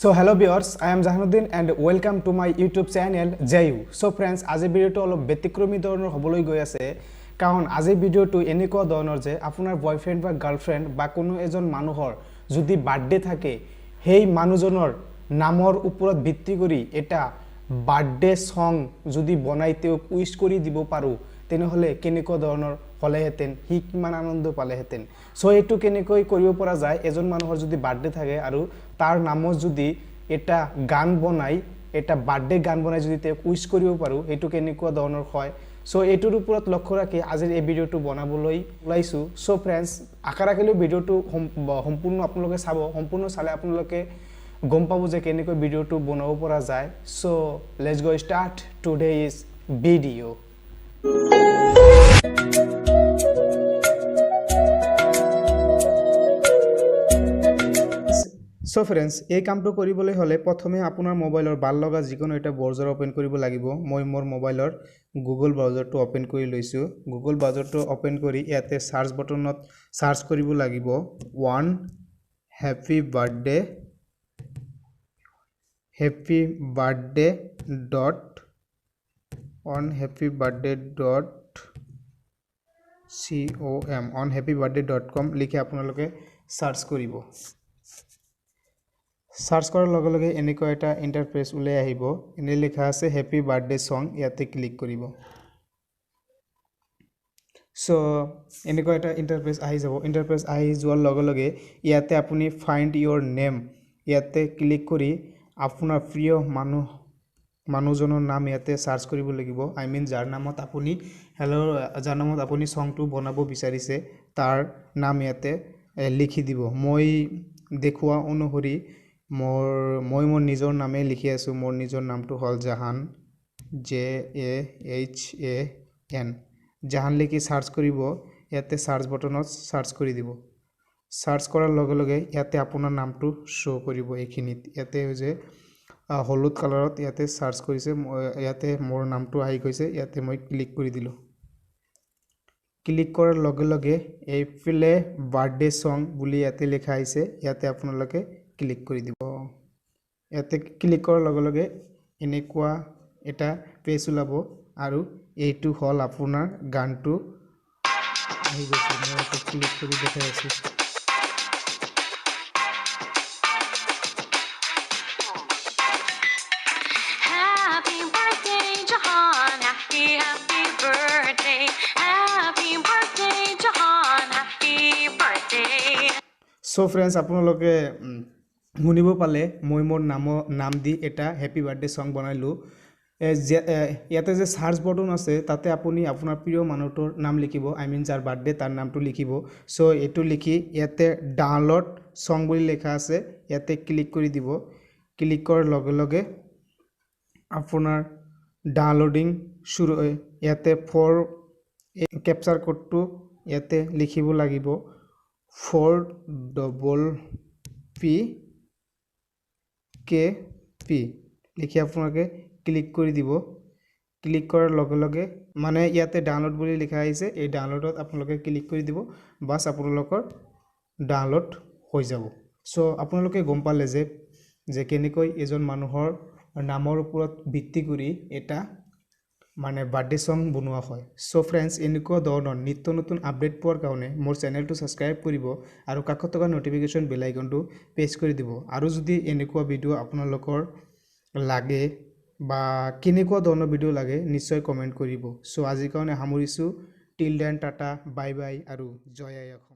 So hello viewers, I am Jahanuddin and welcome to my YouTube channel Jayu. So friends, আজিৰ ভিডিঅ'টো অলপ ব্যতিক্ৰমী ধৰণৰ হ'বলৈ গৈ আছে, কাৰণ আজিৰ ভিডিঅ'টো এনেকুৱা ধৰণৰ যে আপোনাৰ বয়ফ্ৰেণ্ড বা গাৰ্লফ্ৰেণ্ড বা কোনো এজন মানুহৰ যদি বাৰ্থডে থাকে, সেই মানুহজনৰ নামৰ ওপৰত ভিত্তি কৰি এটা বাৰ্থডে ছং যদি বনাই তেওঁক উইচ কৰি দিব পাৰোঁ, তেনেহ'লে কেনেকুৱা ধৰণৰ হ'লেহেঁতেন, সি কিমান আনন্দ পালেহেঁতেন। চ' এইটো কেনেকৈ কৰিব পৰা যায়, এজন মানুহৰ যদি বাৰ্থডে থাকে আৰু তাৰ নামত যদি এটা গান বনাই, এটা বাৰ্থডে গান বনাই যদি তেওঁক উইচ কৰিব পাৰোঁ, সেইটো কেনেকুৱা ধৰণৰ হয়। চ' এইটোৰ ওপৰত লক্ষ্য ৰাখি আজিৰ এই ভিডিঅ'টো বনাবলৈ ওলাইছোঁ। চ' ফ্ৰেণ্ডছ, আশা ৰাখিলোঁ ভিডিঅ'টো সম্পূৰ্ণ আপোনালোকে চাব। সম্পূৰ্ণ চালে আপোনালোকে গম পাব যে কেনেকৈ ভিডিঅ'টো বনাব পৰা যায়। So let's go start today is video. So friends, এই কামটো কৰিবলৈ হ'লে প্ৰথমে আপোনাৰ মোবাইলৰ ভাল লগা যিকোনো এটা ব্ৰাউজাৰ অ'পেন কৰিব লাগিব। মই মোৰ মোবাইলৰ গুগল ব্ৰাউজাৰটো অ'পেন কৰি লৈছোঁ। গুগল ব্ৰাউজাৰটো অ'পেন কৰি ইয়াতে চাৰ্চ বটনত চাৰ্চ কৰিব লাগিব one happy birthday, happy birthday dot one happy birthday dot com, one happy birthday dot com লিখি আপোনালোকে চাৰ্চ কৰিব। চাৰ্চ কৰাৰ লগে লগে এনেকুৱা এটা ইণ্টাৰফেচ ওলাই আহিব। এনে লিখা আছে হেপী বাৰ্থডে ছং, ইয়াতে ক্লিক কৰিব। চ' এনেকুৱা এটা ইণ্টাৰফেচ আহি যাব। ইণ্টাৰফেচ আহি যোৱাৰ লগে লগে ইয়াতে আপুনি ফাইণ্ড ইয়ৰ নেম ইয়াতে ক্লিক কৰি আপোনাৰ প্ৰিয় মানুহজনৰ নাম ইয়াতে চাৰ্চ কৰিব লাগিব। I mean, যাৰ নামত আপুনি হেল্ল' যাৰ নামত আপুনি ছংটো বনাব বিচাৰিছে, তাৰ নাম ইয়াতে লিখি দিব। মই দেখুওৱা অনুসৰি মই মোৰ নিজৰ নামেই লিখি আছোঁ। মোৰ নিজৰ নামটো হ'ল জাহান, JAHAN। জাহান লিখি চাৰ্চ কৰিব। ইয়াতে চাৰ্চ বটনত চাৰ্চ কৰি দিব। চাৰ্চ কৰাৰ লগে লগে ইয়াতে আপোনাৰ নামটো শ্ব' কৰিব এইখিনিত। ইয়াতে যে হলুদ কালাৰত ইয়াতে চাৰ্চ কৰিছে, ইয়াতে মোৰ নামটো আহি গৈছে। ইয়াতে মই ক্লিক কৰি দিলোঁ। ক্লিক কৰাৰ লগে লগে এইফালে বাৰ্থডে ছং বুলি ইয়াতে লিখা আহিছে, ইয়াতে আপোনালোকে ক্লিক কৰি দিব। ইয়াতে ক্লিক কৰাৰ লগে লগে এনেকুৱা এটা পেজ ওলাব আৰু এইটো হ'ল আপোনাৰ গানটো আহি গৈছে। মই ইয়াতে ক্লিক কৰি দেখাই আছোঁ। Happy birthday, Jahan. Happy, happy birthday. Happy birthday, Jahan. Happy birthday. So friends, আপোনালোকে শুনিব পালে, মই মোৰ নাম দি এটা হেপী বাৰ্থডে ছং বনালোঁ। ইয়াতে যে চাৰ্চ বটন আছে, তাতে আপুনি আপোনাৰ প্ৰিয় মানুহটোৰ নাম লিখিব, I mean, যাৰ বাৰ্থডে তাৰ নামটো লিখিব। চ' এইটো লিখি ইয়াতে ডাউনলোড ছং বুলি লিখা আছে, ইয়াতে ক্লিক কৰি দিব। ক্লিক কৰাৰ লগে লগে আপোনাৰ ডাউনলোডিং শুৰু। ইয়াতে ফ'ৰ কেপচাৰ কোডটো ইয়াতে লিখিব লাগিব, 4PPKP লিখি আপোনালোকে ক্লিক কৰি দিব। ক্লিক কৰাৰ লগে লগে মানে ইয়াতে ডাউনলোড বুলি লিখা আহিছে, এই ডাউনলোডত আপোনালোকে ক্লিক কৰি দিব। বাছ, আপোনালোকৰ ডাউনলোড হৈ যাব। চ' আপোনালোকে গম পালে যে কেনেকৈ এজন মানুহৰ নামৰ ওপৰত ভিত্তি কৰি এটা মানে বাৰ্থডে ছং বনোৱা হয়। চ' ফ্ৰেণ্ডছ, এনেকুৱা ধৰণৰ নিত্য নতুন আপডেট পোৱাৰ কাৰণে মোৰ চেনেলটো ছাবস্ক্ৰাইব কৰিব আৰু কাষত থকা ন'টিফিকেশ্যন বেল আইকনটো প্ৰেছ কৰি দিব। আৰু যদি এনেকুৱা ভিডিঅ' আপোনালোকৰ লাগে বা কেনেকুৱা ধৰণৰ ভিডিঅ' লাগে, নিশ্চয় কমেণ্ট কৰিব। চ' আজিৰ কাৰণে সামৰিছোঁ। Till then, tata, bye bye আৰু জয় আই অসম।